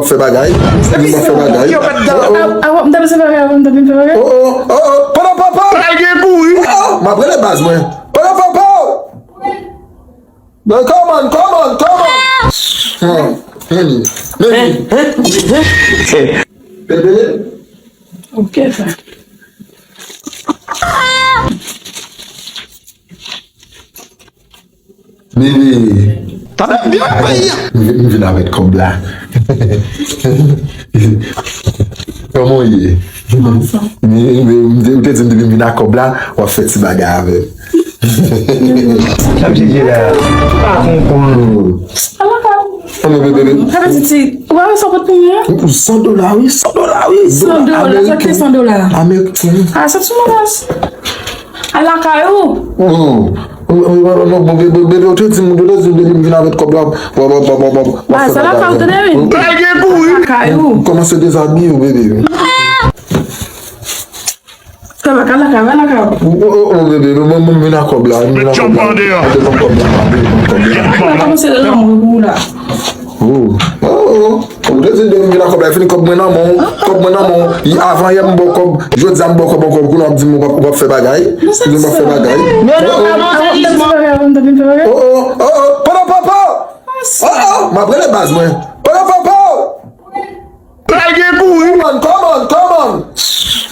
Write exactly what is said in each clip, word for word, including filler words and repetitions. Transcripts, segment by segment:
Fè bagay. Li pa fè bagay. Yo, pa t dan. Oh, oh. Ah, ah, m t ap fè bagay, m t ap fè bagay. Oh, oh, oh, oh. Polo, popo. Pral gen kouri. Oh, oh. M ap rele baz mwen. Polo, popo. Bon, come on, come on, come on. Hmm, hmm, hmm. Bebe. Ok, sa. Bebe. Talè byen peye. M vin, m vin avèk kòb la. Kòman w ye? M, m, m, ou te di m depi m vin ak kòb la, w ap fè ti bagay avè m. Sa m chèche la. Pa konprann. Ala ka. Anmè, bebe. Sa vle di ti, ou pa wè sa pot pou mwen? San dola, wi, san dola, wi. San dola, sa ki san dola? Ameriken. Ah, sa sou mwen. Al lakay ou. Non, non, non, non, bebe, bebe, ou te di m, ou te di m depi m vin avèk kòb la, w ap, w ap, w ap, w ap, w ap fè bagay avè m. Al lakay ou, tande, wi. Al lakay ou. Kòmanse dezabiye w, bebe. Al lakay, al lakay, al lakay ou. Oh, oh, oh, bebe, mwen, mwen, m vin ak kòb la, m vin ak kòb la. M te pran kòb la, m vin ak kòb la. Ou pa kòmanse lanmou pou ou la. Oh, oh, oh. Ou te di depi m vin ak kòb la, fini kòb mwen nan men w, kòb mwen nan men w. Avan yè m ba w kòb, jodi a m ba w kòb ankò, kounye a w ap di m ou p ap, ou p ap fè bagay. Ou di m p ap fè bagay. Non, non, non, non, non. Oh, oh, oh, oh, polo, popo. Oh, oh, m ap rele baz mwen. Polo, popo. Pral gen kouri. Come on, come on, come on.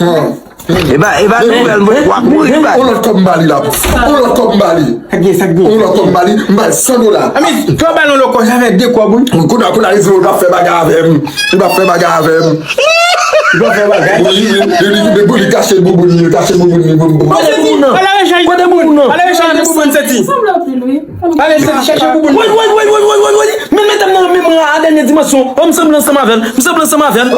Hmm. E pa, e pa nouvèl, mwen, w ap mouri, baz. On lòt kòb m ba li la. On lòt kòb m ba li. Sa k gen, sa k gen? On lòt kòb m ba li, m ba l san dola. A, men, kòb ba l on lòt kòb, sa fè de kòb, wi. Kounye a, kounye a, li di m, li p ap fè bagay avè m. Li p ap fè bagay avè m. Li p ap fè bagay. Li, li, li, li, li, li kache bouboun li, li kache bouboun li. Kote bouboun nan? Kote bouboun nan? Kote bouboun nan? Sanble anpil, wi. Ale, chache bouboun. Woy, woy, woy. Men medam nan renmen mwen a dènye dimansyon. An m sanble ansanm avè l. M sanble ansanm avè l.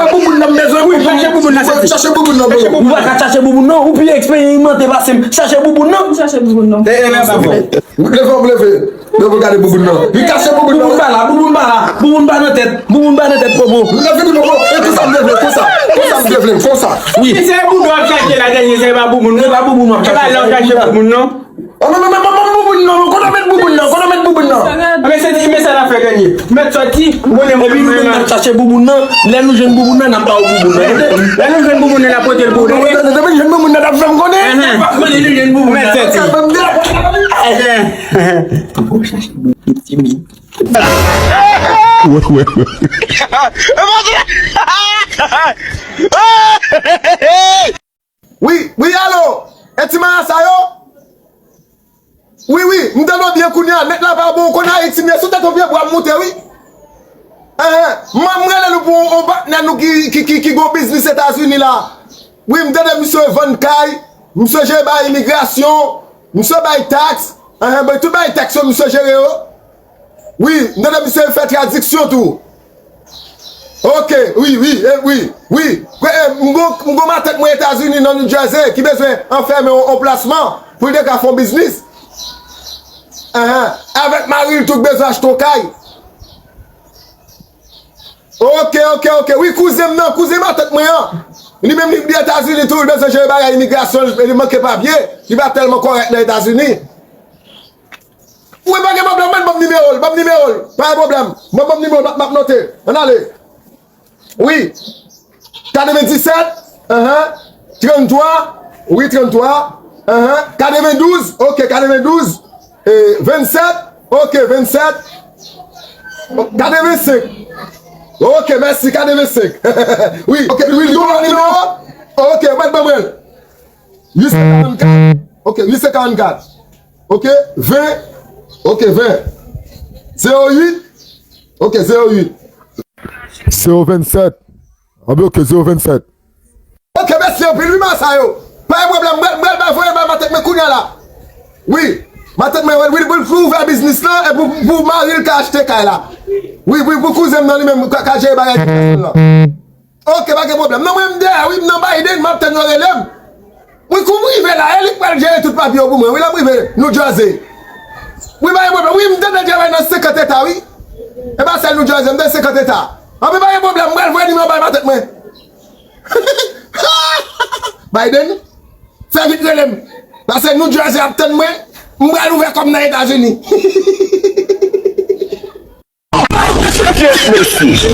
Bouboun nan m bezwen, wi. Chache bouboun nan, sèti. Chache bouboun nan, bro. Ou pa ka chache bouboun nan. Ou pi eksperimante pase m. Chache bouboun nan. Chache bouboun nan. E, e, leve, leve. Leve, leve. Leve, gade bouboun nan. Li kache bouboun nan. Bouboun pa la, bouboun pa la. Bouboun pa nan tèt. Bouboun pa nan tèt, popo. Leve, popo. E konsa m te vle, konsa. Konsa m te vle, konsa. Wi. Se bouboun w ap chache la, dènye, se pa bouboun. Se pa bouboun w ap chache. Se pa la w chache bouboun, non. Oh, non, non, non, non, non, bouboun nan, kote w met bouboun nan, kote w met bouboun nan? A, men se, men sa n ap fè, dènye. Mèt sòti, ou konnen mwen menm. Epi nou menm n ap chache bouboun nan, lè nou jwenn bouboun nan, n ap ba w bouboun nan. Lè nou jwenn bouboun nan, n ap pote l pou ou. Depi nou jwenn bouboun nan, n ap fè m konnen. Mwen konnen nou jwenn bouboun nan. Mèt sòti. Wè, wè, wè. Wi, wi, alo! E ti marasa yo? Wi, wi, m tande w byen kounye a, nèt la pa bon, ou konn Ayiti m ye, sou tèt yon vye bwa m moute, wi. Enhen, m, m rele nou pou yon, yon patnè nou ki, ki, ki, ki gon biznis Etazini la. Wi, m tande misye vann kay, misye jere bay imigrasyon, misye bay taks, enhen, bay tout bay taks yo, misye jere yo. Wi, m tande misye fè tradiksyon tou. Ok, wi, wi, e, wi, wi. Kwe, e, m gon, m gon matant mwen Etazini nan New Jersey ki bezwen anfèmen yon, yon plasman pou l te ka fè yon biznis. Enhen. Avèk mari l tou k bezwen achte yon kay. Ok, ok, ok. Wi, kouzen m nan, kouzen matant mwen an. Li menm li, li Etazini tou, li bezwen jere bagay imigrasyon, li, li manke papye. Li pa tèlman kòrèk nan Etazini. Wi, pa gen pwoblèm, mwen, ban m nimewo l, ban m nimewo l. Pa gen pwoblèm. Mwen, ban m nimewo l, m ap, m ap note. Ann ale. Wi. Katrevendisèt, enhen. Tranntwa, wi, tranntwa. Enhen. Katrevendouz, ok, katrevendouz. E, vennsèt, ok, vennsèt. Katrevensenk. Ok, mèsi, katrevensenk. Wi, ok, wi, wi, nimewo. Ok, mwen, ban mwen. Uit san karannkat. Ok, uit san karannkat. Ok, ven. Ok, ven. Zewo uit. Ok, zewo uit. Zewo vennsèt. Anben, ok, zewo vennsèt. Ok, mèsi anpil, wi, masa yo. Pa gen pwoblèm, mwen, mwen, mwen voye bay matant mwen kounye a la. Wi, matant mwen, wi, wi, pou, pou ouvè biznis lan, e pou, pou mari l ka achte kay la. Wi, wi, pou kouzen m nan li menm, ka, ka jere bagay imigrasyon lan. Ok, pa gen pwoblèm. Non, mwen, m dèyè, wi, m nan Biden, m ap tann yo rele m. Wi, kou m rive la, e li k pral jere tout papye yo pou mwen. Wi, lè m rive New Jersey. Wi, pa gen pwoblèm. Wi, m tande l travay nan senkant eta, wi. E pa sèl New Jersey, m tande senkant eta. Anben, pa gen pwoblèm, m pral voye nimewo bay matant mwen. Biden, fè vit rele m. Paske New Jersey ap tann mwen, m pral ouvè kò m nan Etazini. Kèt mesye.